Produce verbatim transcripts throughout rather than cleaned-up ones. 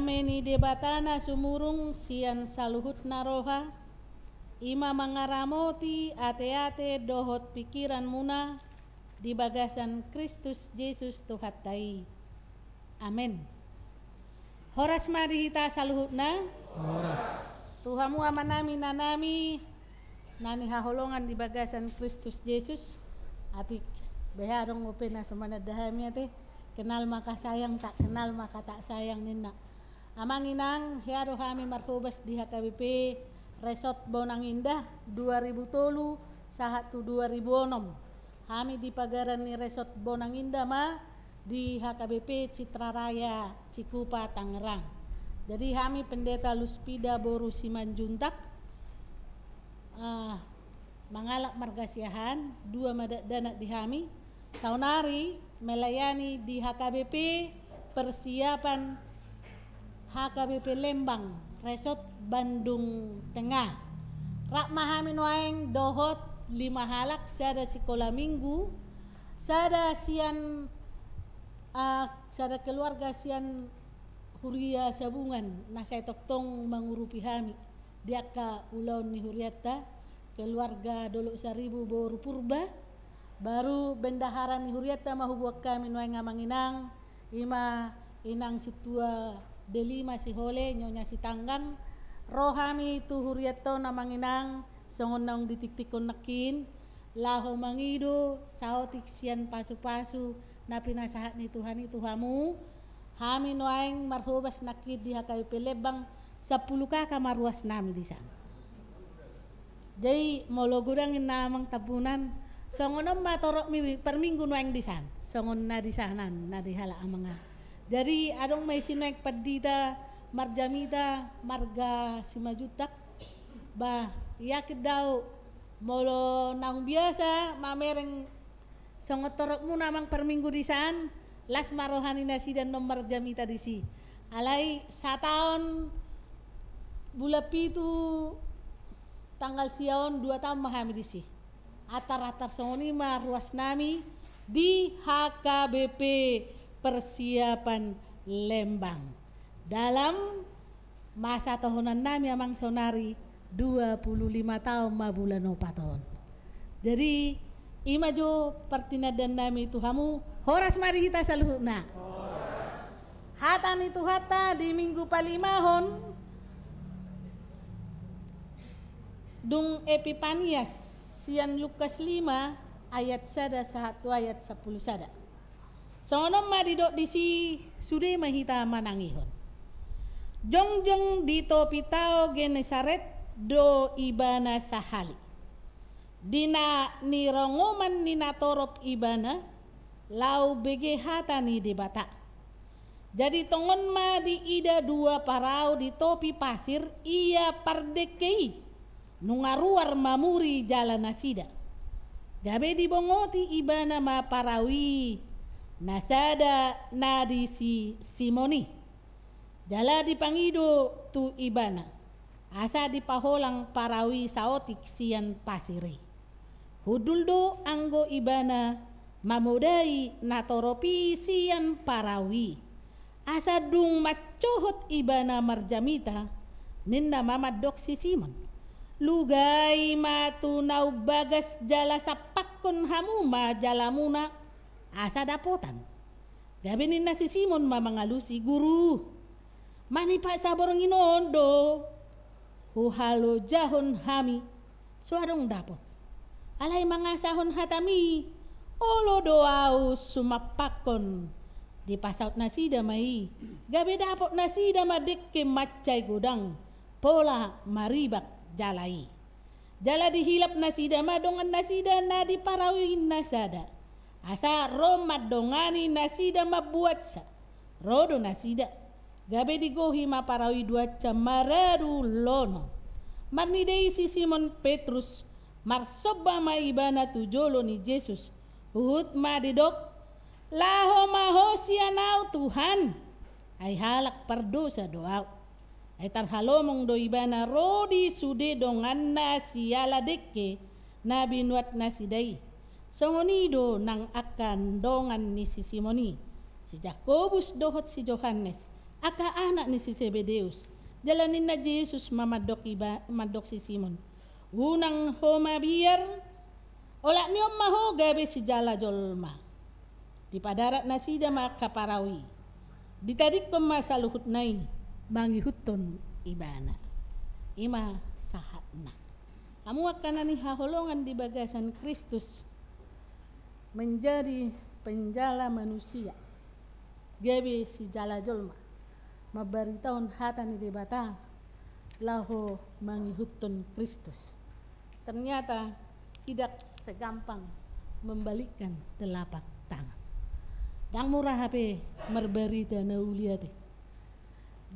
Dame ni Debata na sumurung sian saluhutna roha, i ma mangaramoti ateate dohot pingkiranmuna di bagasan Kristus Jesus Tuhanta i. Amen. Horas ma di hita saluhutna. Horas. Tu hamu amanami, inanami, na hinaholongan di bagasan Kristus Jesus. Atik, beha adong dope na so mananda hami ate. Kenal maka sayang, tak kenal maka tak sayang ninna. Amang inang, hea do hami marhobas di H K B P Resort Bonang Indah dua ribu tolu sahat tu dua ribu onom. Hami di pagaran ni Resort Bonang Indah ma di H K B P Citra Raya Cikupa Tangerang. Jadi hami Pendeta Luspida boru Simanjuntak, ah, mangalap marga Siahaan, dua ma dakdanak di hami. Saonari melayani di H K B P persiapan H K B P Lembang, Resort Bandung Tengah. Rap ma hami nuaeng dohot lima halak, sada sikola minggu, sada sian, ah, sada keluarga sian huria Sabungan, na sai tongtong mangurupi hami di angka ulaon ni hurianta, keluarga Dolok Saribu boru Purba. Baru bendahara ni hurianta ma huboan hami nuaeng amang inang, i ma inang sintua Delima Sihole, Nyonya Sitanggang. Ro hami tu hurianta on amang inang, songon naung ditiktikkon nangkin, laho mangido saotik sian pasupasu na pinasahat ni Tuhan i tu hamu. Hami nuaeng marhobas nangkin di H K B P Lembang, sampulu K K ma ruas nami dison. Jadi molo godang inna amang Tambunan, songon on ma toropmi parminggu nuaeng dison, songon na disoran na di halak amangan. Jadi adong ma disi nuaeng pandita marjamita marga Simanjuntak. Bah, yakin do au, molo naung biasa mamereng songon toropmuna amang parminggu dison, las ma roha ni nasida annon marjamita disi. Alai sataon bulan pitu tanggal sia on dua taon ma hami disi. Antar-antar songon i ma ruas nami di H K B P persiapan Lembang. Dalam masa tohonan nami amang saonari dua pulu lima taon ma bulan opat on. Jadi i ma jo partinandaon nami tu hamu, horas ma di hita saluhutna. Hata ni Tuhanta di minggu palimahon dung Epipanias, sian Lukas lima ayat sada sahat tu ayat sampulu sada. Songon on ma didok disi, sude ma hita manangihon. Jongjong di topi tao Genesaret do ibana sahali. Di na nirongoman ni natorop ibana, laho bege hata ni Debata. Jadi tongon ma diida dua parau di topi pasir ia pardengke i, nunga ruar mamuri jala nasida. Gabe dibongoti ibana ma parau i, na sada na di si Simon i. Jala dipangido tu ibana, asa dipaholang parau i saotik sian pasir i. Hundul do anggo ibana mamodai natorop i sian parau i. Asa dung mansohot ibana marjamita, ninna ma mandok si Simon: Lugai ma tu na umbagas jala sampakkon hamu ma jalamuna asa dapotan. Gabe ninna si Simon ma mangalusi: Guru, manipat saborngin on do huhalojahon hami, so adong dapot. Alai mangasahon hatami, olo do au sumampakkon. Dipasaut nasida ma i, gabe dapot nasida ma dengke mansai godang, pola maribak jala i. Jala dihilap nasida ma dongan nasida na di parau i na sada, asa ro mandongani nasida mambuatsa. Ro do nasida, gabe digohi ma parau i duansa maradu lono. Marnida i si Simon Petrus, marsomba ma ibana tu jolo ni Jesus, huhut ma didok: Laho ma ho sian au Tuhan, ai halak pardosa do au. Ai tarhalomong do ibana ro di sude donganna siala dengke na binuat nasida i. Songon i do nang angka dongan ni si Simon i, si Jakobus dohot si Johannes, angka anak ni si Sebedeus. Jala ninna Jesus ma mandok iba, mandok si Simon: Unang ho mabiar, olat ni on ma ho gabe sijala jolma. Dipadarat nasida ma angka parau i. Ditadingkon ma saluhutna i mangihuthon ibana. I ma sahatna. Hamu angka na nihaholongan di bagasan Kristus, menjadi penjala manusia, gabe sijala jolma, mambaritahon hata ni Debata, laho mangihuthon Kristus. Ternyata tidak segampang membalikkan telapak tangan. Ndang mura hape marbarita na uli ate.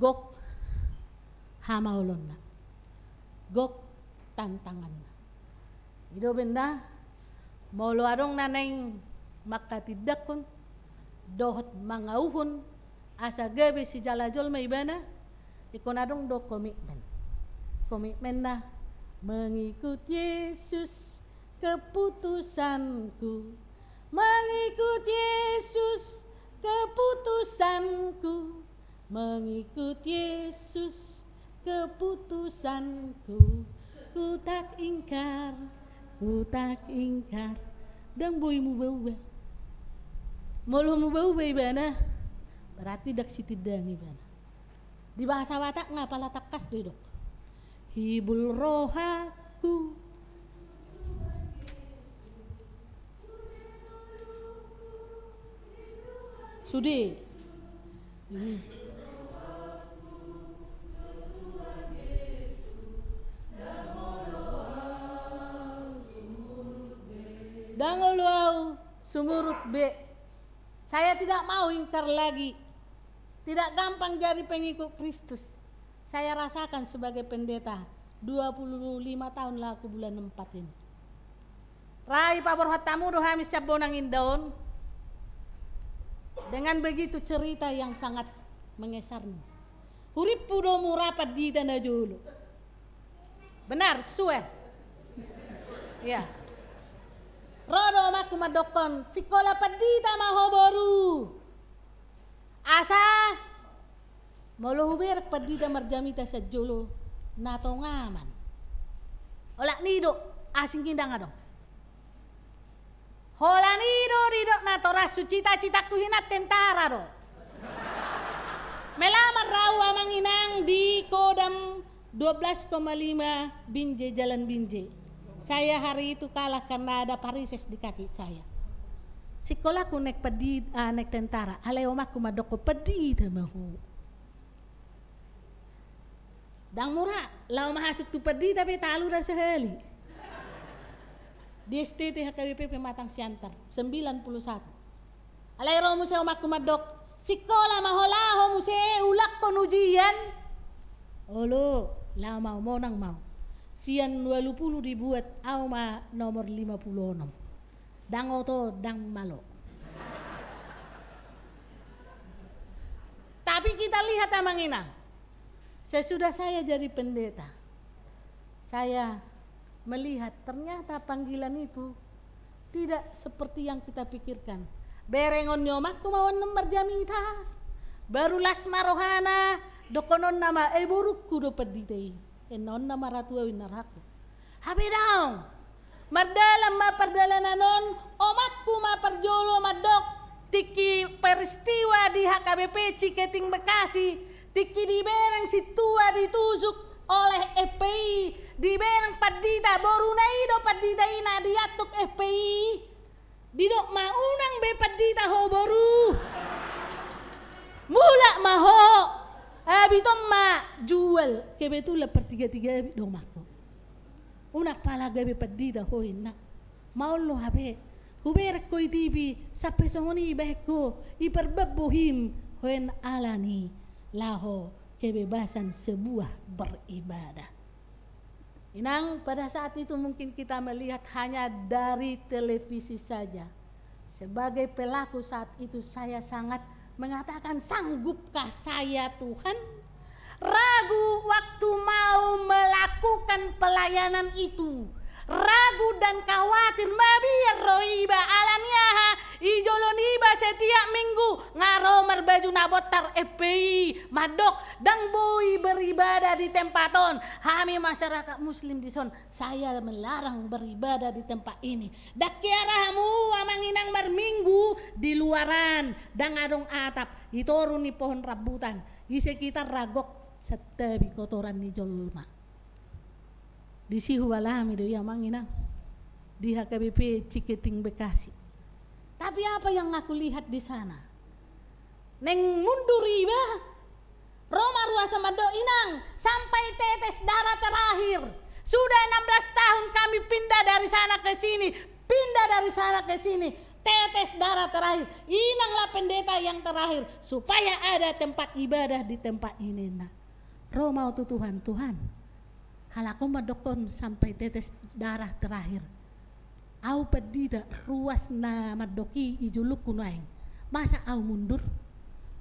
Gok hamaolonna. Gok tantanganna. I do umbahen da, molo adong na naeng mangkatindangkon dohot mangauhon asa gabe sijala jolma ibana, ingkon adong do komitmen. Komitmenna: Mengikut Yesus keputusanku. Mengikut Yesus keputusanku. Mengikut Yesus keputusanku. Ku tak ingkar, ku tak ingkar. Ndang boi muba-uba. Molo muba-uba ibana, berarti ndang sitindang ibana. Di bahasa Batak nga pala tangkas do idok: Hibul rohaku. Sude. Ini. Ndang olo au sumurut be. Saya tidak mau ingkar lagi. Tidak gampang jadi pengikut Kristus. Saya rasakan sebagai pendeta, dua puluh lima tahun laho bulan empat ini. Rai paborhat hamu do hami sian Bonang Indah on dengan begitu cerita yang sangat mengesannya. Hurimpu do mura pandita na jolo. Benar, swear. Iya. Ro do omakku mandokkon, sikola pandita ma ho boru. Asa molo hubereng pandita marjamita sian jolo, na tongaman. Olat ni i do, asing i ndang adong. Holan i do didok natorashu, cita-citaku hinan tentara do. Melamar au amang inang di Kodam dua belas koma lima Binjai, Jalan Binjai. Saya hari itu kalah karena ada varises di kaki saya. Sikolaku naeng pandi-, ah, naeng tentara. Alai omakku mandokkon pandita ma ho. Ndang mura, laho masuk tu pandita pe talu ra sahali. Di S T T H K B P Pematang Siantar, sembilan puluh satu. Alai ro muse omakku mandok, sikola ma ho laho muse ulakkon ujian. Olo, laho ma au, monang ma au. Sian walu puluh dibuat, au ma nomor lima puluh onom. Ndang oto, ndang malo. Tapi kita lihat, amang inang, sesudah saya jadi pendeta, saya melihat ternyata panggilan itu tidak seperti yang kita pikirkan. Berengon ni omakku ma on marjamita. Baru las ma rohana, dohononna ma, eh, borungku do pandita i. Inna, on na maratua, inna rohangku. Hape daong. Mardalan ma pardalanan on, omakku ma parjolo mandok, tingki peristiwa di H K B P Ciketing Bekasi, tingki dibereng sintua ditusuk oleh F P I, dibereng pandita, boruna i do pandita i na diantuk F P I. Didok ma, unang be pandita ho boru. Mulak ma ho. Abit on ma jual. Kebetulan partiga-tiga abit do omakku. Unang pala gabe pandita ho, inna. Maol do hape. Hubereng ho i tipi, sampe songon i ibaen ho, i parbambo him, hoen alani laho kebebasan sebuah beribadah. Inang, pada saat itu mungkin kita melihat hanya dari televisi saja. Sebagai pelaku saat itu, saya sangat mengatakan, "Sanggupkah saya, Tuhan?" Ragu waktu mau melakukan pelayanan itu. Ragu dan khawatir, mabiar ro iba, alani aha, i jolo niba setiap minggu Nga ro marbaju na bontar F P I, mandok, ndang boi beribadah di tempat on. Hami masyarakat muslim dison, saya melarang beribadah di tempat ini. Ndang hea ra hamu amang inang marminggu di luaran, ndang adong atap, di toru ni pohon rambutan, di sekitar ra gok santabi kotoran ni jolma. Disi hualami do i amang inang, di H K B P Ciketing Bekasi. Tapi apa yang aku lihat di sana? Naeng mundur iba, ro ma ruas on mandok, "Inang, sampai tetes darah terakhir. Sudah enam belas tahun kami pindah dari sana ke sini, pindah dari sana ke sini. Tetes darah terakhir. Inanglah pendeta yang terakhir, supaya ada tempat ibadah di tempat ini, nak." Ro ma au tu Tuhan, "Tuhan, halak on mandokkon sampai tetes darah terakhir. Au pandita, ruas na mandok i di jolongku nuaeng. Masa au mundur?"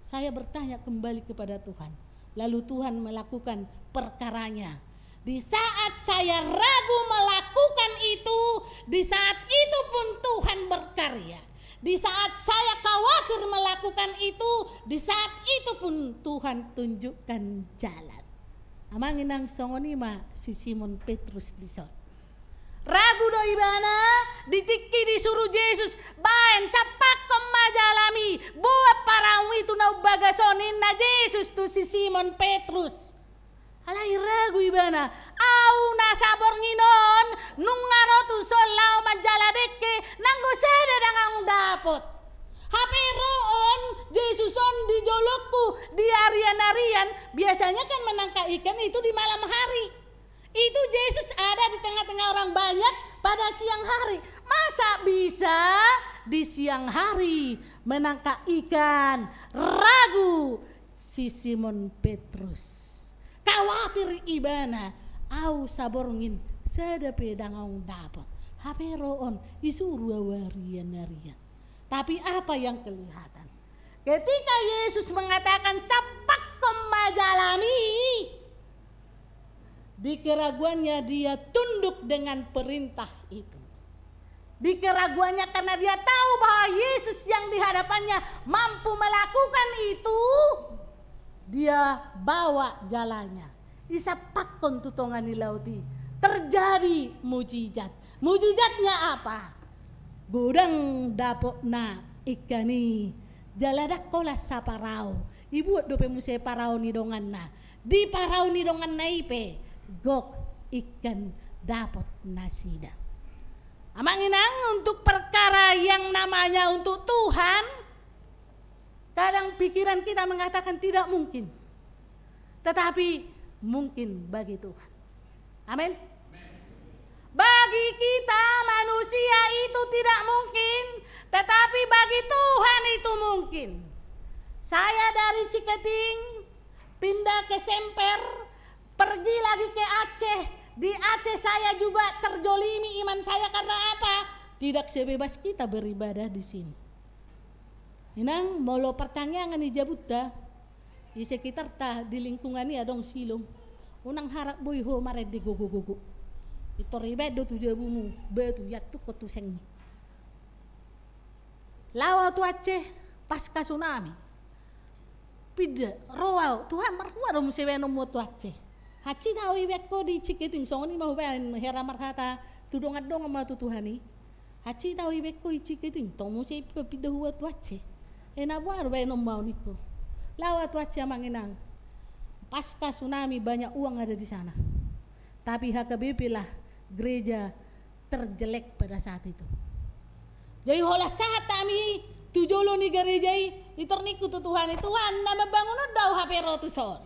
Saya bertanya kembali kepada Tuhan. Lalu Tuhan melakukan perkaranya. Di saat saya ragu melakukan itu, di saat itu pun Tuhan berkarya. Di saat saya khawatir melakukan itu, di saat itu pun Tuhan tunjukkan jalan. Amang inang, songon i ma si Simon Petrus dison. Ragu do ibana, di tingki disuru Jesus, "Baen, sampakkon ma jalam i, boan paraum i tu na umbagas on," ninna Jesus tu si Simon Petrus. Alai ragu ibana, "Au na saborngin on, nunga ro tuson laho manjala dengke, nanggo sada ndang aung dapot. Hape ro on, Jesus on di jolongku, di arian-arian, biasanya kan menangkap ikan itu di malam hari. Itu Jesus ada di tengah-tengah orang banyak pada siang hari. Masa bisa di siang hari menangkap ikan?" Ragu si Simon Petrus. Khawatir ibana, "Au saborngin, sada pe ndang aung dapot. Hape ro on, disuru au arian-arian." Tapi apa yang kelihatan? Ketika Yesus mengatakan, "Sampakkon ma jalam i," di keraguannya dia tunduk dengan perintah itu. Di keraguannya karena dia tahu bahwa Yesus yang di hadapannya mampu melakukan itu, dia bawa jalannya. Isampakkon tu tonga ni laut i. Terjadi mujizat. Mujizatnya apa? Godang dapotna ikan i. Jala ndang holan saparau. Ibuat dope muse parau ni donganna. Di parau ni donganna i pe gok ikan dapot nasida. Amang inang, untuk perkara yang namanya untuk Tuhan, kadang pikiran kita mengatakan tidak mungkin. Tetapi mungkin bagi Tuhan. Amin. Bagi kita manusia itu tidak mungkin, tetapi bagi Tuhan itu mungkin. Saya dari Ciketing pindah ke Semper, pergi lagi ke Aceh. Di Aceh saya juga terzolimi iman saya karena apa? Tidak sebebas kita beribadah di sini. Inang, molo partangiangan i jabunta, di sekitarta, di lingkungan i adong silong. Unang harap boi ho marende gogo-gogo. Pintor ibaen do tu jabumu batu, iantukkon tu seng i. Laho au tu Aceh, pasca tsunami. Pinda, ro au, Tuhan, marhua do muse baenonmu tu Aceh? Hansit au ibaen ho di Ciketing, songon i ma hubaen hera marhata tu dongan-dongan ma tu Tuhan i. Hansit au ibaen ho di Ciketing, tong muse pinda hua tu Aceh. E, na boha do baenonmu au, ningku. Laho au tu Aceh, amang inang. Pasca tsunami banyak uang ada di sana. Tapi H K B P lah gereja terjelek pada saat itu. Jadi holan sahat hami tu jolo ni gereja i, pintor ningku tu Tuhan i, "Tuhan, na mambangun on do au hape ro tuson.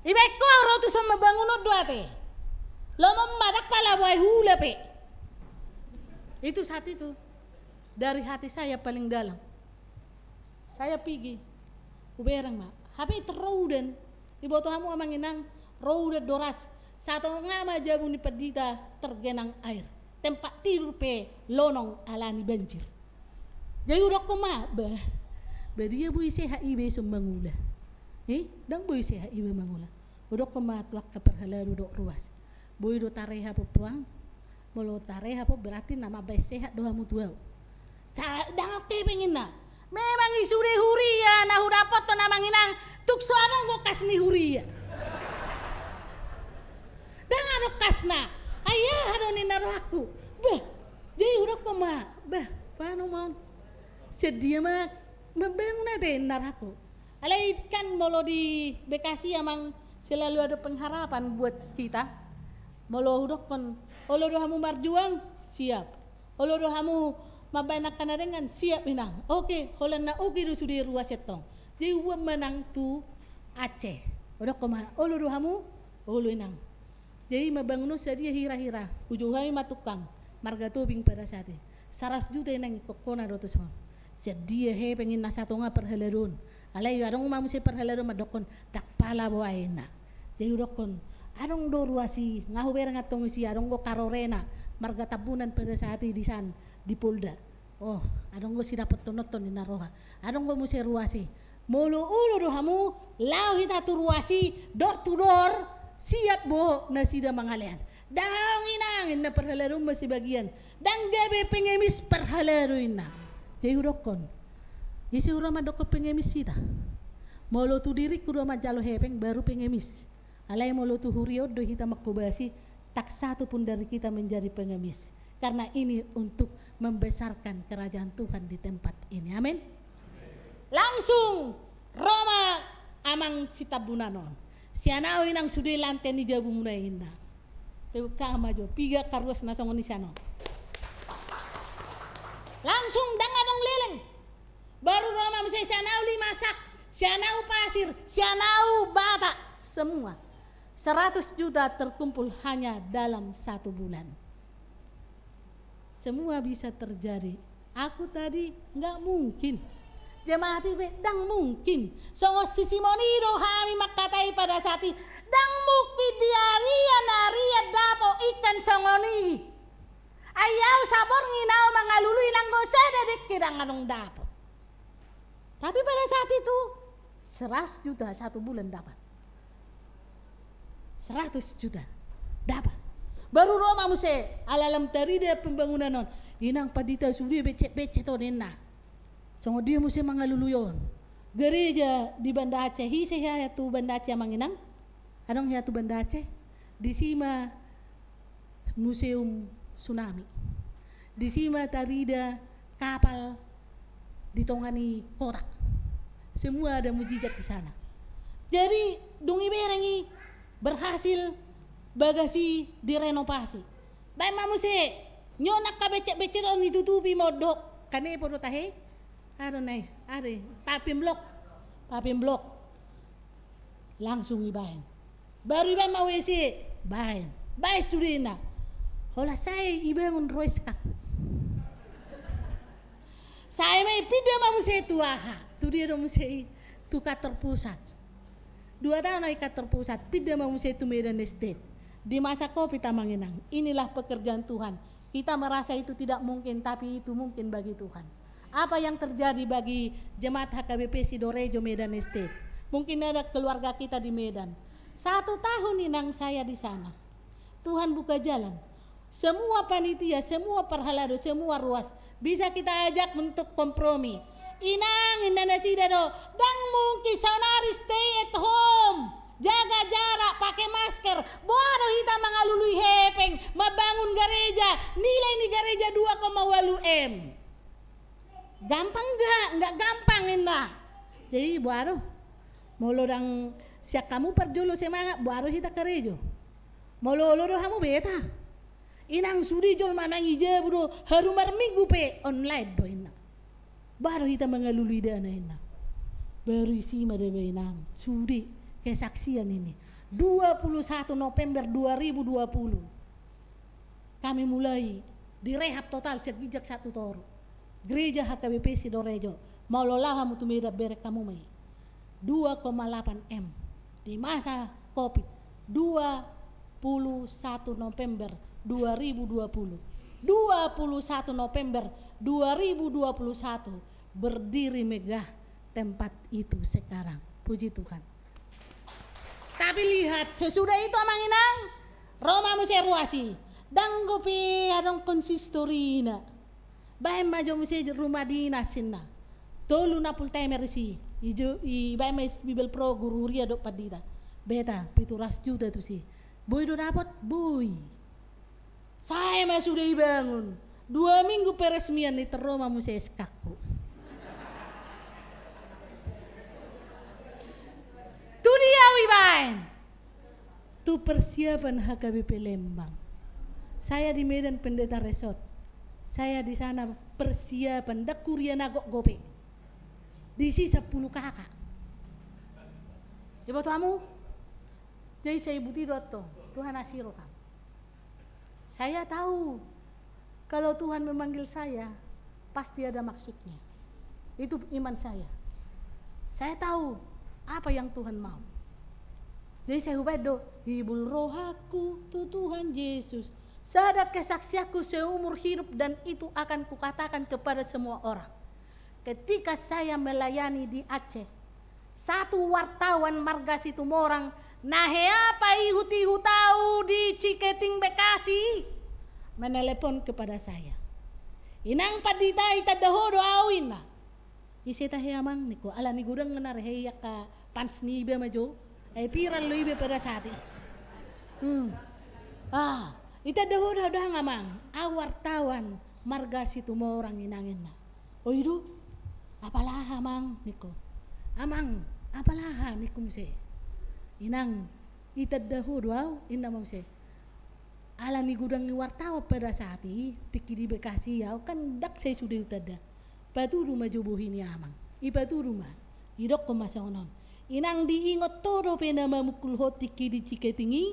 Ibaen ho au ro tuson mambangun on do ate. Lomo ma, ndang pala boi huula pe." Itu saat itu dari hati saya paling dalam. Saya pigi, hubereng ma. Hape pintor ro udan. Iboto hamu amang inang, ro udan doras. Satonga ma jabu ni pandita tergenang air. Tempat tidur pe lonong alani banjir. Jadi hudokkon ma, "Bah, bah dia boi sehat iba ison mangula. Eh, ndang boi sehat iba mangula." Hudokkon ma tu angka parhalado dohot ruas, "Boi do tarehap on, Puang? Molo tarehap on berarti na mambaen sehat do hamu tu au." Sa-, ndang oke pengenna. Memang i sude huria na hudapothon, amang inang, tung so adong do kas ni huria. Ndang adong kasna. Ai aha do ninna rohangku. Bah, jadi hudokkon ma, bah, pano ma on. Sian dia ma mambangun ate ninna rohangku. Alai kan molo di Bekasi, amang, selalu ada pengharapan buat kita. Molo hudokkon, olo do hamu marjuang, siap. Olo do hamu mambahen angka na denggan, siap inang. Oke, holan na oke do sude ruas i antong. Jadi huboan ma nang tu Aceh. Hudokkon ma, olo do hamu, olo inang. Jadi mambangun on sadia hira-hira, hujou hami ma tungkang, marga Tobing pada saat i. Saratus juta inang ingkon hona do tuson. Sian dia hepeng inna satonga parhaladoon. Alai adong ma muse parhaladoon mandokkon, ndang pala boha inna. Jadi hudokkon, adong do ruas i, nga hubereng antong isi, adong do karorena, marga Tambunan pada saat i disan, di Polda. Oh, adong do sidapothononhon ninna roha. Adong do muse ruas i. Molo olo do hamu, laho hita tu ruas i, door to door, siap do nasida mangalean. Daong inang, inna parhaladoon ma sebagian. Ndang gabe pengemis parhalado inna. Jadi hudokkon, ise do mandokkon pengemis hita? Molo tu diringku do manjalo hepeng, baru pengemis. Alai molo tu huria on do hita manghobasi, tak satu pun dari kita menjadi pengemis. Karena ini untuk membesarkan kerajaan Tuhan di tempat ini. Amin. Langsung ro ma amang Sitambunan on. Sian ahu inang sude lante ni jabumuna inna. Teuka ma jo, piga angka ruas na songon i sian on. Langsung ndang adong leleng. Baru ro ma muse sian ahu Limasak, sian ahu Pasir, sian ahu Batak. Semua. Seratus juta terkumpul hanya dalam satu bulan. Semua bisa terjadi. Aku tadi, nggak mungkin. Jemaat i pe, ndang mungkin. Songon si Simon i do hami mangkatai pada saat i, ndang mungkin di arian-arian dapot ikan songon i. Ai ahu saborngin ahu mangalului, nanggo sada dengke ndang adong dapot. Tapi pada saat itu, seratus juta satu bulan dapat. Seratus juta dapat. Baru ro ma muse, ala lam tarida pembangunan on. Inang, pandita, sude becek-becek on inna. Songon dia muse mangalului on? Gareja di Banda Aceh, ise hea tu Banda Aceh, amang inang? Adong hea tu Banda Aceh? Disi ma Museum Tsunami. Disi ma tarida kapal di tonga ni kota. Semua ada mujizat di sana. Jadi, dung ibereng i, berhasil, bagas i direnovasi. Baen ma muse, nyo nangka becek-becek on ditutupi, mondok. Kan i podo tahe. Aduh, nai, aduh, paving block. Paving block. Langsung ibaen. Baru ibaen ma W C, baen. Baen sudena. Holan sae ibangun Royce Cup. Sae ma i pinda ma muse tu aha? Tu dia do muse i? Tu kantor pusat. Dua taon au i kantor pusat, pinda ma muse tu Medan Estate. Di masa covid, amang inang, inilah pekerjaan Tuhan. Kita merasa itu tidak mungkin, tapi itu mungkin bagi Tuhan. Apa yang terjadi bagi jemaat H K B P Sidorejo Medan Estate? Mungkin ada keluarga kita di Medan. Satu tahun, inang, saya di sana. Tuhan buka jalan. Semua panitia, semua parhalado, semua ruas bisa kita ajak untuk kompromi. Inang, inna nasida do, ndang mungkin saonari stay at home, jaga jarak, pakai masker. Boha do hita mangalului hepeng, mambangun gareja, nilai ni gareja dua koma ualu M. Gampang nggak? Nggak gampang, inna. Jadi boha do? Molo ndang sian hamu parjolo semangat, boha do hita karejo? Molo olo do hamu, beta. Inang, sude jolma nang i jabu do, haru marminggu pe online do, inna. Boha do hita mangalului dana, inna. Baru isi ma daba, inang. Sude kesaksian ini. Dua puluh satu November dua ribu dua puluh. Kami mulai direhab total sian ginjang sahat tu toru. Gereja H K B P Sidorejo, molo laho hamu tu Medan, bereng hamu ma i. Dua koma lapan M. Di masa covid, dua puluh satu November dua ribu dua puluh. Dua puluh satu November dua ribu dua puluh satu, berdiri megah tempat itu sekarang. Puji Tuhan. Tapi lihat, sesudah itu, amang inang, ro ma muse ruas i. Ndang dope adong konsistorina. Baen ma jo muse rumah dinas, inna. Tolu na full timer isi. Ijo, ibaen ma isi Bibelvrouw, guru huria dohot pandita. Beta, pitu ratus juta tusi. Boi do dapot? Boi. Sae ma sude ibangun. Dua minggu peresmian ni, ro ma muse S K-ku. Tu dia au ibaen? Tu persiapan H K B P Lembang. Saya di Medan pendeta resort. Saya di sana persiapan, ndang huria na gok gope. Disi sampulu K K. Iboto hamu? Jadi saya ibuti do antong, Tuhan asi roham. Saya tahu kalau Tuhan memanggil saya, pasti ada maksudnya. Itu iman saya. Saya tahu apa yang Tuhan mau. Jadi saya hubaen do, hibul rohangku tu Tuhan Yesus. Sada kesaksianku seumur hidup dan itu akan kukatakan kepada semua orang. Ketika saya melayani di Aceh, satu wartawan marga Situmorang na hea paihut-ihut au di Ciketing Bekasi menelepon kepada saya. Inang pandita, itanda ho do au, ninna. Ise tahe amang, ningku, ala ni godang na rehe i angka fans ni iba ma jo. Ai viral do iba pada saat i. Hmm. Ah, itanda ho do au dang amang, au wartawan marga Situmorang inang, ninna. O i do, apala aha amang, ningku. Amang, apala aha, ningku muse. Inang, itanda ho do au, ninna ma muse. Ala ni godang ni wartawan pada saat i, tingki di Bekasi au, kan ndang sai sude hutanda. Patudu ma jo bohi ni amang. Ipatudu ma. Idokkon ma songon on. Inang, diingot ho dope na mamungkul ho tingki di Ciketing i?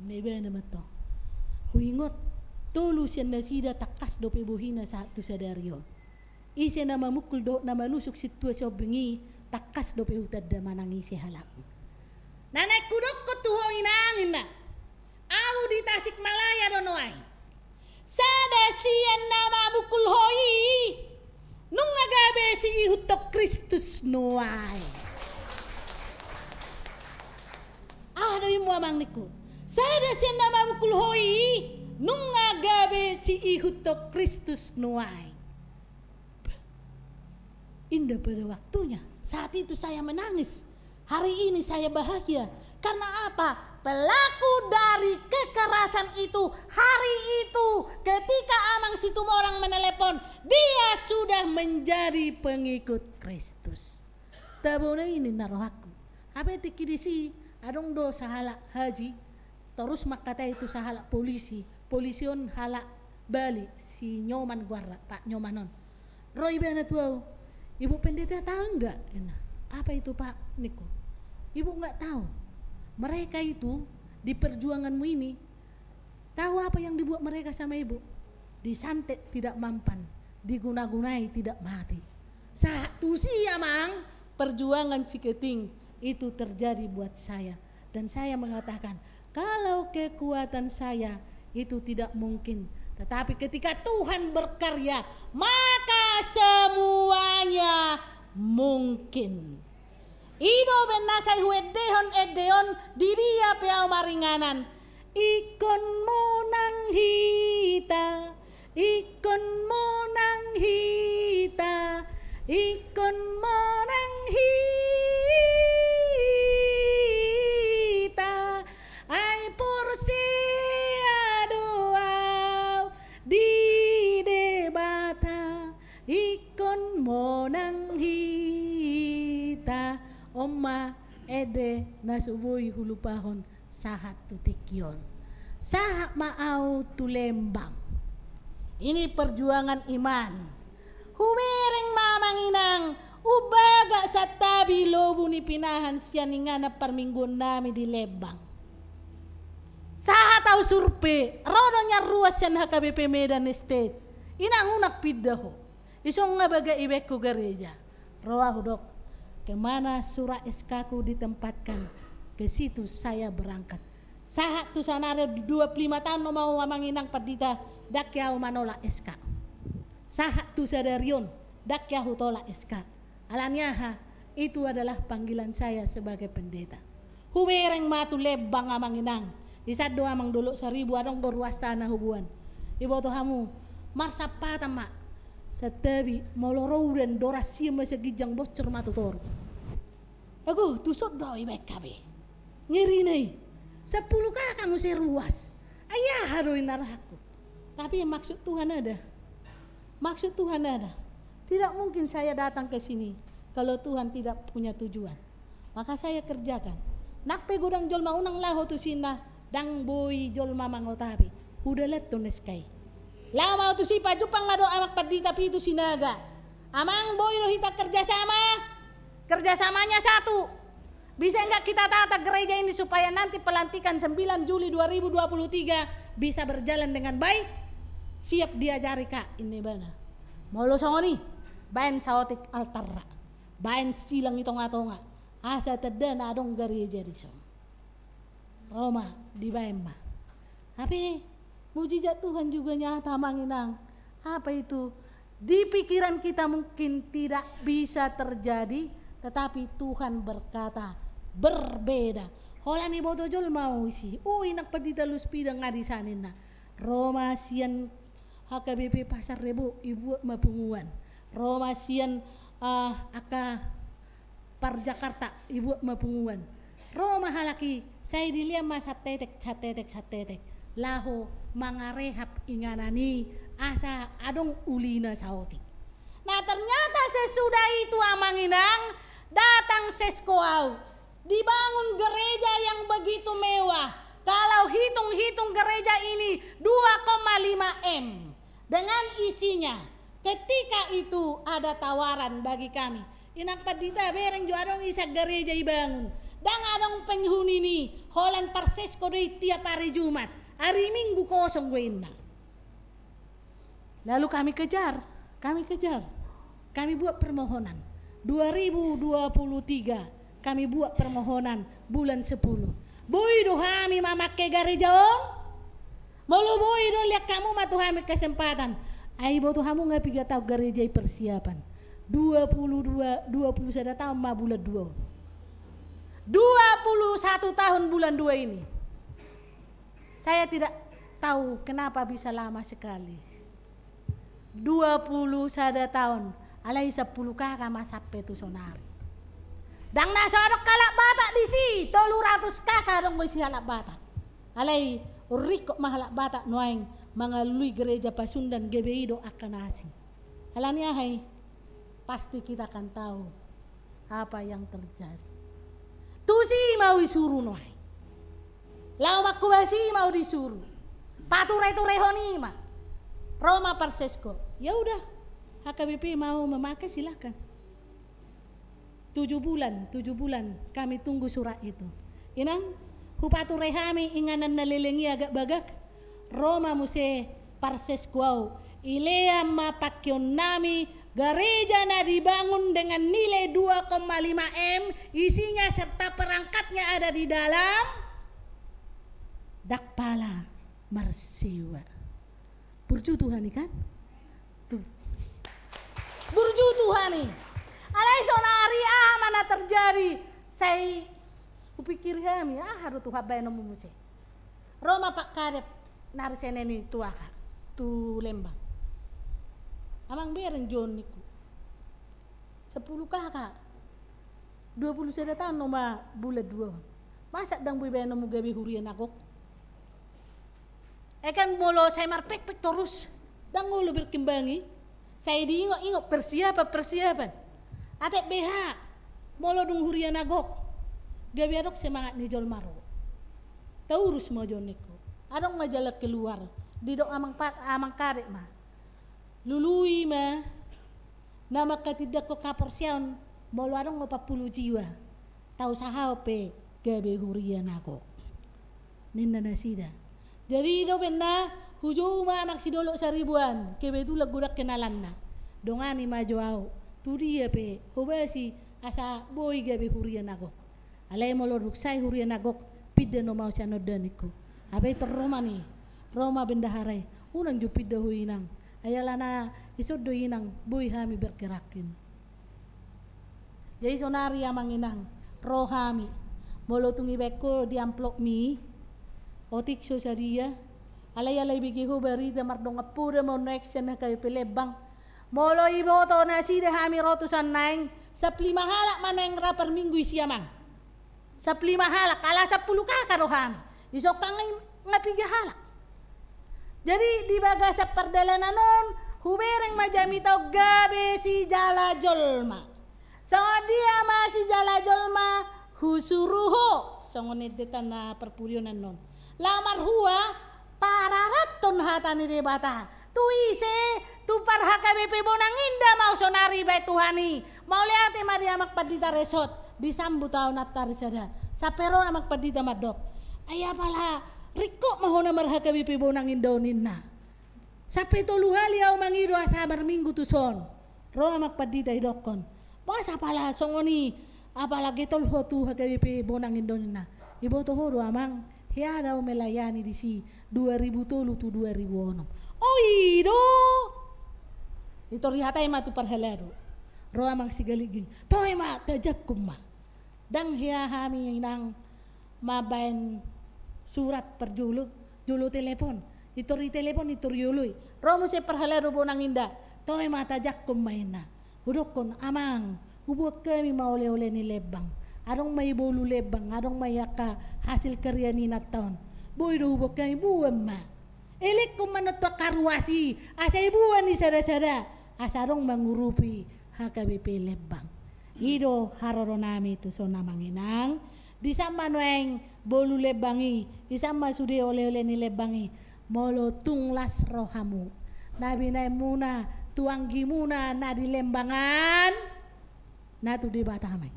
Ninna ibana ma antong. Huingot, tolu sian nasida tangkas dope bohina sahat tu sadari on. Ise na mamungkul dohot na manusuk situasi ombing i, tangkas dope hutanda manang ise halak. Na naeng hudokkon tu ho inang, ninna. Au di Tasikmalaya do nuaeng. Sada sian na mamungkul ho i, nunga gabe siihuthon Kristus nuaeng. Aha do i mu amang, ningku. Sada sian na mamungkul ho i, nunga gabe siihuthon Kristus nuaeng. Indah pada waktunya. Saat itu saya menangis. Hari ini saya bahagia. Karena apa? Pelaku dari kekerasan itu, hari itu, ketika Amang Situmorang menelepon, dia sudah menjadi pengikut Kristus. Tabo na i, ninna rohangku. Hape tingki disi, adong do sahalak haji, torus mangkatai tu sahalak polisi, polisi on halak Bali, si Nyoman goarna, Pak Nyoman on. Ro ibana tu au, "Ibu Pendeta tahu nggak?" ninna. "Apa itu, Pak?" ningku. "Ibu nggak tahu. Mereka itu di perjuanganmu ini, tahu apa yang dibuat mereka sama ibu? Disantet tidak mampan, diguna-gunai tidak mati." Sahat tusi, Amang, perjuangan Ciketing itu terjadi buat saya. Dan saya mengatakan, "Kalau kekuatan saya itu tidak mungkin. Tetapi ketika Tuhan berkarya, maka semuanya mungkin." I do umbahen na sai huendehon ende on di dia pe au maringanan. Ingkon monang hita, ingkon monang hita, ingkon monang hita. Ai porsea do au di Debata, ingkon monang hita. On ma ende na so boi hulupahon sahat tu tingki on. Sahat ma au tu Lembang. Ini perjuangan iman. Hubereng ma, Amang Inang, umbagak santabi lobu ni pinahan sian inganan parmingguonnami di Lembang. Sahat au surpe, ro do nian ruas sian H K B P Medan Estate. Inang, unang pinda ho. Isongon bagak ibaen ho gareja. Ro ahu, dok, "Ke mana surat S K-ku ditempatkan, ke situ saya berangkat." Sahat tu sanari on, dua puluh lima taon do ma au, Amang Inang pandita, ndang hea au manolak S K. Sahat tu sadari on, ndang hea au hutolak S K. Ala ni aha? Itu adalah panggilan saya sebagai pendeta. Hubereng ma tu Lembang, Amang Inang. Di san do, Amang, Dolok Saribu, adong do ruasta na huboan. Iboto hamu, marsampatan ma. Santabi, molo ro udan, doras sian ma sian ginjang, bocor ma tu toru. Ago, tu son do au ibaen hape. Ngeri na i. Sampulu K K muse ruas. Ai aha do inna rohangku. Tapi maksud Tuhan ada. Maksud Tuhan ada. Tidak mungkin saya datang ke sini kalau Tuhan tidak punya tujuan. Maka saya kerjakan. Nang pe godang jolma unang laho tusi, ndang boi jolma mangotapi. Hudalanhon S K I. Laho ma au tusi, pajumpang ma dohot Amang Pandita Pitu Sinaga. Amang, boi do hita kerjasama. Kerjasamanya satu. Bisa nggak kita tata gereja ini supaya nanti pelantikan sembilan Juli dua ribu dua puluh tiga bisa berjalan dengan baik? Siap diajari, Kak, inna ibana. Molo songon i, baen saotik altarna. Baen silang i tonga-tonga. Asa tanda na adong gareja dison. Ro ma, dibaen ma. Tapi mujizat Tuhan juga nyata, Amang Inang. Apa itu? Di pikiran kita mungkin tidak bisa terjadi, tetapi Tuhan berkata berbeda. Holan iboto jolma au disi. O, Inang Pandita Luspi, ndang adong dison, inna. Ro ma sian H K B P Pasar Rebo, ibuat ma punguan. Ro ma sian, ah, angka par Jakarta, ibuat ma punguan. Ro ma halak i, sai dilean ma santetek, santetek, santetek. Laho mangarehab inganan i, asa adong ulina saotik. Nah, ternyata sesudah itu, Amang Inang, datang sesko au. Dibangun gereja yang begitu mewah. Kalau hitung-hitung gereja ini dua koma lima M. Dengan isinya, ketika itu ada tawaran bagi kami. Inang Pandita, bereng jo adong ise gareja ibangun. Ndang adong penghuni ni, holan parsesko do i tiap ari Jumat. Ari Minggu kosong do i, inna. Lalu kami kejar, kami kejar. Kami buat permohonan. Dua ribu dua puluh tiga, kami buat permohonan bulan sepuluh. Boi do hami mamake gareja on? Molo boi do, lean hamu ma tu hami kesempatan. Ai iboto hamu nunga piga taon gareja i persiapan. Dua puluh dua, dua puluh sada taon ma bulan dua on. Dua puluh satu tahun bulan dua ini. Saya tidak tahu kenapa bisa lama sekali. Dua puluh sada taon, alai sampulu K K ma sampe tu sonari. Ndang na so adong halak Batak disi, tolu ratus K K adong do isi halak Batak. Alai ringkot ma halak Batak nuaeng mangalului gereja Pasundan, gabe i do angka na asing. Alani aha i? Pasti kita akan tahu apa yang terjadi. Tusi ma au disuru nuaeng. Laho mangkobasi ma au disuru. Pature-turehon i ma. Ro ma parsesko. Ya udah, H K B P mau memakai, silakan. Tujuh bulan, tujuh bulan kami tunggu surat itu. Inang, hupature hami inganan na leleng i agak bagak. Ro ma muse parsesko au. Ilean ma pangkeon nami, gareja na dibangun dengan nilai dua koma lima M, isinya serta perangkatnya ada di dalam, ndang pala marsewa. Burju Tuhan i, kan? Tuh. Burju Tuhan i. Alai sonari aha ma na terjadi? Sai hupikiri hami, aha do Tuhan baenonmu muse? Ro ma Pak Kadep nari Senen i tu aha, tu Lembang. Amang, bereng jo on, ningku. Sampulu K K. Dua puluh sada taon nama bulan dua on. Masa ndang boi baenonmu gabe huria na gok? E kan, molo sai marpekpek torus, ndang olo berkembang i. Sai diingot-ingot persiapan, persiapan. Ate beha, molo dung huria na gok, gabe adong semangat ni jolma ro. Taurus ma jo on, ningku. Adong ma jalan keluar. Didok amang pa-, amang Kadep ma. Lului ma na mangkatindangkon haporseaon molo adong opat pulu jiwa. Tau sahalak pe gabe huria na gok, ninna nasida. Jadi do umbahen na hujou ma Amang Sidolok Saribuan, kebetulan godang kenalanna. Dongani ma jo au, tu dia pe hobasi asa boi gabe huria na gok. Alai molo dung sai huria na gok, pinda nama au sian on da, ningku. Hape tor ro ma ni, ro ma bendahara i, unang jo pinda ho, Inang. Ai alana dison do, Inang, boi hami bergerak, inna. Jadi sonari, Amang Inang, ro hami. Molo tung ibaen ho di amplopmi, otik so sadia. Alai, alai bege ho barita mardongan poda ma on naeng sian H K B P Lembang. Molo iboto nasida hami ro tu son naeng, sampulu lima halak ma naeng ra per minggu isi amang. Sampulu lima halak, ala sampulu K K do hami. Isongkang nga piga halak. Jadi di bagasan pardalanan on, hubereng ma jamita on gabe sijala jolma. Songon dia ma sijala jolma husuru ho, songon endenta na parpudi on annon. Laho marhua pararathon hata ni Debata. Tu ise, tu par H K B P Bonang Indah ma au sonari baen Tuhan i. Mauliate ma di amang pandita resort, disambut au nantoari sada. Sampe ro amang pandita mandok, ai apala ringkot ma hona mar H K B P Bonang Indah on ninna. Sampe tolu hali au mangido asa marminggu tu son. Ro amang pandita idokkon, boasa apala songon i, apala getol ho tu H K B P Bonang Indah on ninna. Iboto ho do amang, hea do au melayani disi dua ribu tolu tu dua ribu onom. O i do. Itor dihatai ma tu parhalado. Ro amang Sigalingging, toe ma tajangkon ma. Ndang hea hami inang mambaen surat parjolo, jolo telepon. Itor ditelepon, itor dioloi. Ro muse parhalado Bonang Indah, toe ma tajangkon ma inna. Hudokkon, amang, huboan hami ma ole-ole ni lembang. Adong ma i bolu lembang, adong ma i angka hasil karya ni inanta on. Boi do huboan hami, boan ma. Elekkon ma non tu angka ruas i, asa iboan ni sada-sada, asa adong mangurupi H K B P Lembang. I do haroro nami tu son amang inang. Disan ma nuaeng bolu lembang i, disan ma sude ole-ole ni lembang i. Molo tung las rohamu, na binaenmuna tu anggimuna na di Lembangan, na tu Debata ma i.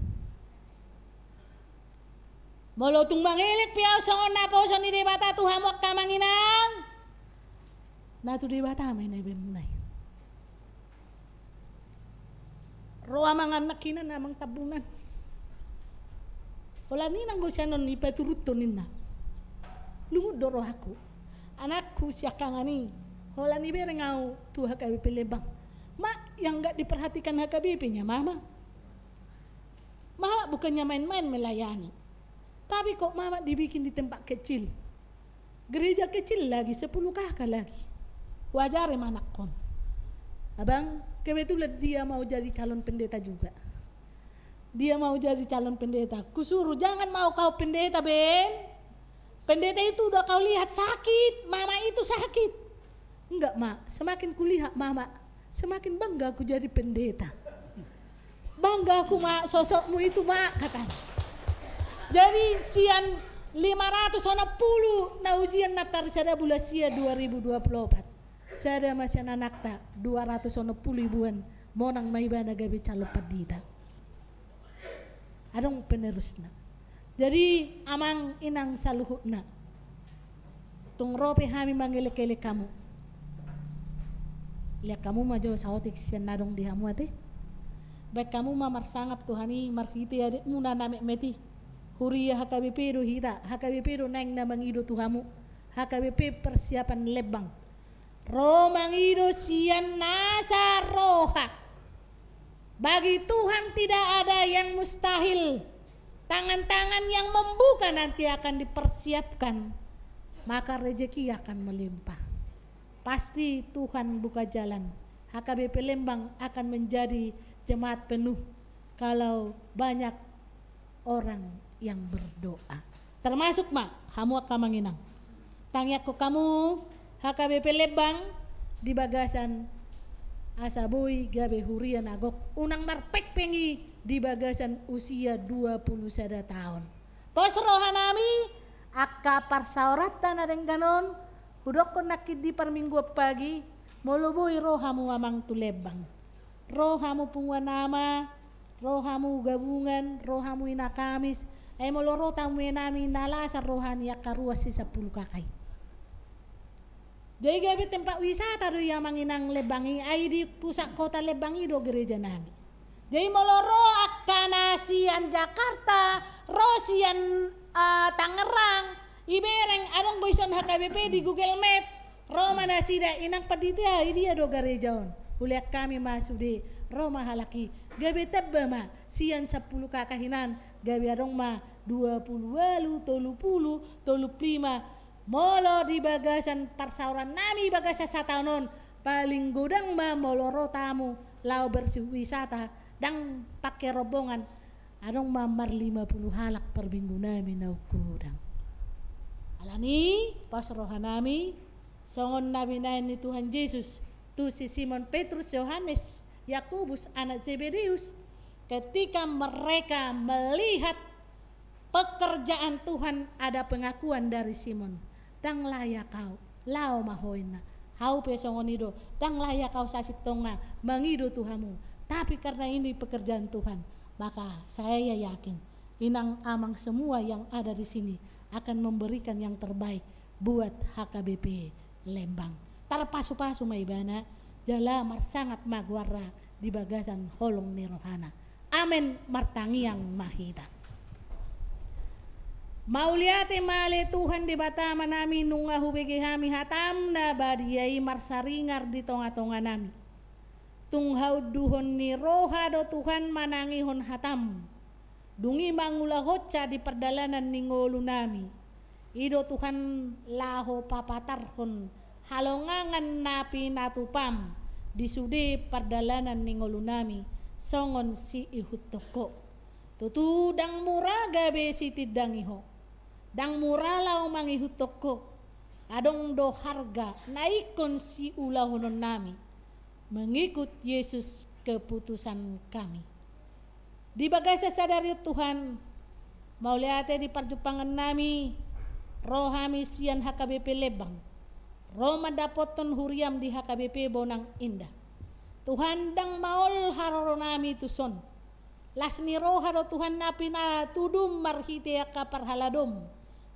Molo tung mangelek pe au songon naposo ni Debata tu hamu angka amang inang, na tu Debata ma i na ibaenmuna i. Ro amang anakkinan, amang Tambunan. Holan i nanggo sian on ipaturuthon ninna. Lungun do rohangku. Anakku siangkangan i. Holan ibereng au tu H K B P Lembang. Mak, yang nggak diperhatikan H K B P-nya mama. Mama bukannya main-main melayani. Tapi kok mama dibikin di tempat kecil. Gereja kecil lagi, sepuluh K K lagi. Huajari ma anakkon. Abang, kebetulan dia mau jadi calon pendeta juga. Dia mau jadi calon pendeta. Kusuruh, jangan mau kau pendeta, Ben. Pendeta itu udah kau lihat sakit, mama itu sakit. Enggak, Mak. Semakin kulihat Mama, semakin bangga aku jadi pendeta. Bangga aku, Mak, sosokmu itu, Mak, katanya. Jadi, sian lima ratus onom pulu na ujian nantoari sada bulan sia dua ribu dua puluh opat. Sada ma sian anakta, dua ratus onom pulu ibuan, monang ma ibana gabe calon pandita. Adong penerusna. Jadi, amang inang saluhutna. Tung ro pe hami mangelek-elek hamu. Lean hamu ma jo saotik sian na adong di hamu ate. Baen hamu ma marsangap Tuhan i marhite adetmuna na metmet i. Huria H K B P do hita, H K B P do naeng na mangido tu hamu. H K B P persiapan Lembang. Ro mangido sian nasa roha. Bagi Tuhan tidak ada yang mustahil. Tangan-tangan yang membuka nanti akan dipersiapkan, maka rezeki akan melimpah. Pasti Tuhan buka jalan. H K B P Lembang akan menjadi jemaat penuh kalau banyak orang yang berdoa. Termasuk ma hamu angka amang inang. Tangiangkon hamu H K B P Lembang di bagasan asa boi gabe huria na gok, unang marpengpeng i di bagasan usia dua pulu sada taon. Pos rohanami, angka parsaoranta na denggan on, hudokkon nangkin di parmingguan pagi, molo boi ro hamu amang tu Lembang. Ro hamu punguan ama, ro hamu gabungan, ro hamu ina Kamis, ai molo ro tamu inami na las roha ni angka ruas i sampulu K K i. Jadi gabe tempat wisata do i amang inang Lembang i, ai di pusat kota Lembang i do gereja nami. Jadi molo ro angka na sian Jakarta, ro sian, ah, Tangerang, ibereng adong do ison H K B P di Google Map, ro ma nasida, inang pandita, i dia do gareja on. Hulean hami ma sude, ro ma halak i. Gabe tamba ma, sian sampulu K K hinan, gabe adong ma dua pulu ualu, tolu pulu, tolu pulu lima. Molo di bagasan parsaoran nami bagasan sataon on, Paling godang ma molo ro tamu laho berwisata, ndang pake rombongan, adong ma marlima pulu halak parminggu nami naung godang. Alani pos roha nami, songon na binahen ni Tuhan Jesus tu si Simon Petrus, Yohanes, Yakobus, anak Zebedeus, ketika mereka melihat pekerjaan Tuhan, ada pengakuan dari Simon, "Ndang layak ahu, laho ma ho," inna. Ahu pe songon i do, ndang layak ahu sasintongna mangido tu hamu. Tapi karena ini pekerjaan Tuhan, maka saya yakin inang amang semua yang ada di sini akan memberikan yang terbaik buat H K B P Lembang. Tarpasupasu ma ibana, jala marsangap ma goarna di bagasan holong ni rohana. Amen. Martangiang ma hita. Mauliate ma ale Tuhan Debata Amanami, nunga hubege hami hatam na badia i marsaringar di tongatonganami. Tung haunduhon ni roha do Tuhan manangihon hatam, dung i mangulahonsa di pardalanan ni ngolunami. I do Tuhan laho papatarhon halongangan na pinatupam di sude pardalanan ni ngolunami songon siihuthon Ho. Tutu ndang mura gabe sitindangi Ho, ndang mura laho mangihuthon Ho. Adong do harga na ingkon siulahononnami mengikut Yesus keputusan kami. Di bagasan sadari on Tuhan, mauliate di parjumpangan nami, ro hami sian H K B P Lembang, ro mandapothon huriam di H K B P Bonang Indah. Tuhan, ndang maol haroronami tuson. Las ni roha do Tuhan na pinatudum marhite angka parhaladom,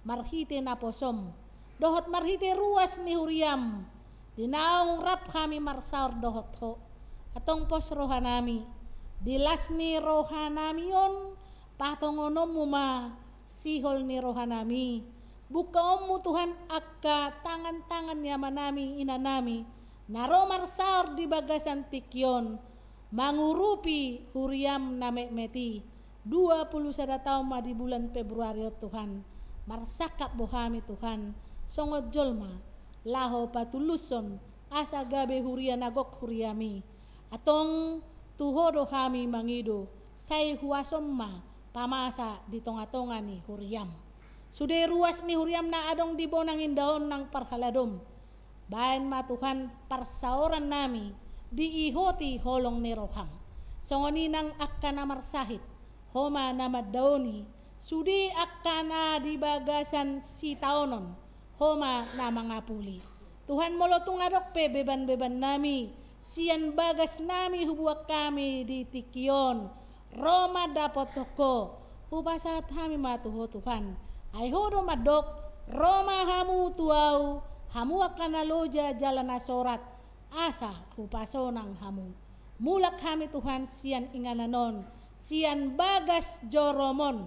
marhite naposom, dohot marhite ruas ni huriam, di naung rap hami marsaor dohot Ho. Antong pos rohanami, di las ni rohanami on, patongononmu ma sihol ni rohanami. Bungkaonmu Tuhan angka tangantangan ni amanami inanami, na ro marsaor di bagasan tingki on, mangurupi huriam na metmet i. Dua pulu sada taon ma di bulan Februari on Tuhan, marsangkap do hami Tuhan, songon jolma, laho patulushon, asa gabe huria na gok huriami. Antong tu Ho do hami mangido, sai huasom ma pamasa di tongatonga ni huriam. Sude ruas ni huriam na adong di Bonang Indah on nang parhaladom. Baen ma Tuhan parsaorannami diihoti holong ni roham. Songon i nang angka na marsahit, Ho ma na mandaoni, sude angka na di bagasan sitaonon, Ho ma na mangapuli. Tuhan, molo tung adong pe bebanbebannami, sian bagasnami hubuat hami di tingki on, ro ma dapothon Ho, hupasahat hami ma tu Ho Tuhan. Ai Ho do mandok, ro ma hamu tu Ahu, hamu angka na loja jala na sorat, asa hupasonang hamu. Mulak hami Tuhan sian inganan on, sian bagas jorom on,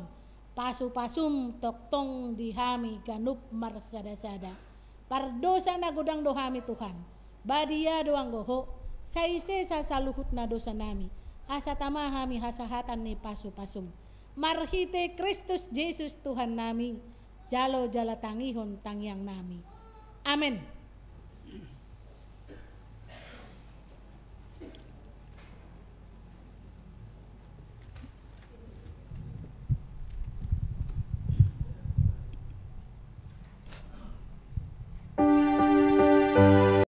pasupasum tongtong di hami ganup marsadasada. Pardosa na godang do hami Tuhan. Badia do anggo Ho, sai sesa saluhutna dosanami, asa tama hami hasahatan ni pasupasum. Marhite Kristus Jesus Tuhannami, jalo jala tangihon tangiangnami. Amen.